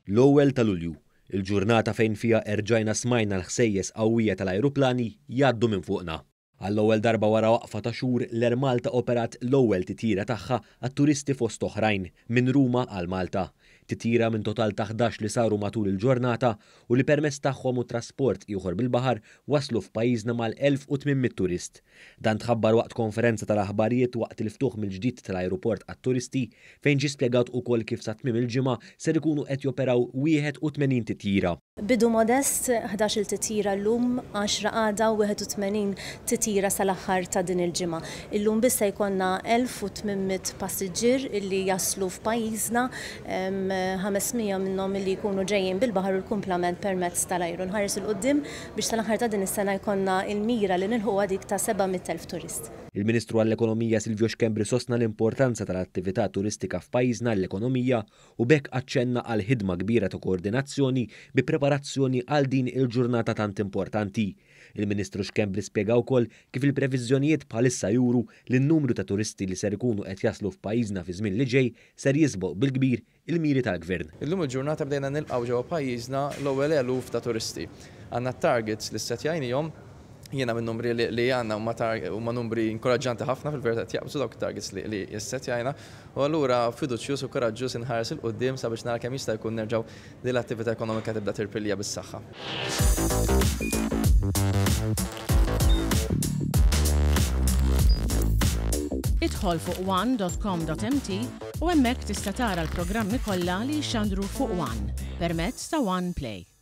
L-ewwel ta' Lulju, il-ġurnata fejn fiha erġajna smajna l-ħsejjes qawwija tal-ajruplani jgħaddu minn fuqna. Għall-ewwel darba wara waqfa ta' xhur, l-Air Malta operat l-ewwel titjira tagħha għat-turisti fost oħrajn, minn Ruma għal Malta. Titjira minn total ta' 11 li saru matul il-ġurnata u li permezz tagħhom u trasport ieħor bil-baħar waslu f'pajjiżna mal-1,800 turist. Dan tħabbar waqt konferenza tal-aħbarijiet waqt il-ftuħ mill-ġdid tal-ajruport għat-turisti fejn ġie spjegat ukoll kif sa tmiem il-ġimgħa ser ikunu qed joperaw 81 titjira. Bidu modest, 11-il titjira llum, għaxra għada u 81 titjira sal-aħħar ta' din il-ġimgħa. Illum biss se jkollna 1,800 passiġġier illi jaslu f'pajjiżna, 500 minnhom illi jkunu ġejjin bil-baħar u l-kumplament permezz tal-ajru. Nħares 'il quddiem biex sal-aħħar ta' din is-sena jkollna l-mira li nilħquha dik ta' 700,000 turist. Il-Ministru għall-Ekonomija Silvio Schembri sostna l-importanza tal-attività turistika f'pajjiżna għall-ekonomija u b'hekk aċċenna għal ħidma kbira ta' koordinazzjoni bi preparazzjoni għal din il-ġurnata tant importanti. Il-Ministru Schembri spjega wkoll kif il-previżjonijiet bħalissa juru li n-numru ta' turisti li ser ikunu qed jaslu f'pajjiżna fiż-żmien li ġej ser jisboq bil-kbir il-miri tal-Gvern. Illum il-ġurnata bdejna nilqgħu ġewwa pajjiżna l-ewwel eluf ta' turisti. Għandna t-targets li ssettjajnihom, jiena min-numri li għandna huma huma numri inkoraġġanti ħafna fil-verità qed jaqbżu dawk it-targets li ssettjajna u allura fiduċjuż u kuraġġuż inħares 'il quddiem sabiex nara kemm jista' jkun nerġgħu din l-attività ekonomika tibda tirpilja bis-saħħa. Idħol fuq one.com.mt u hemmhekk tista' tara l-programmi kollha li jixxandru fuq One permezz ta' One Play.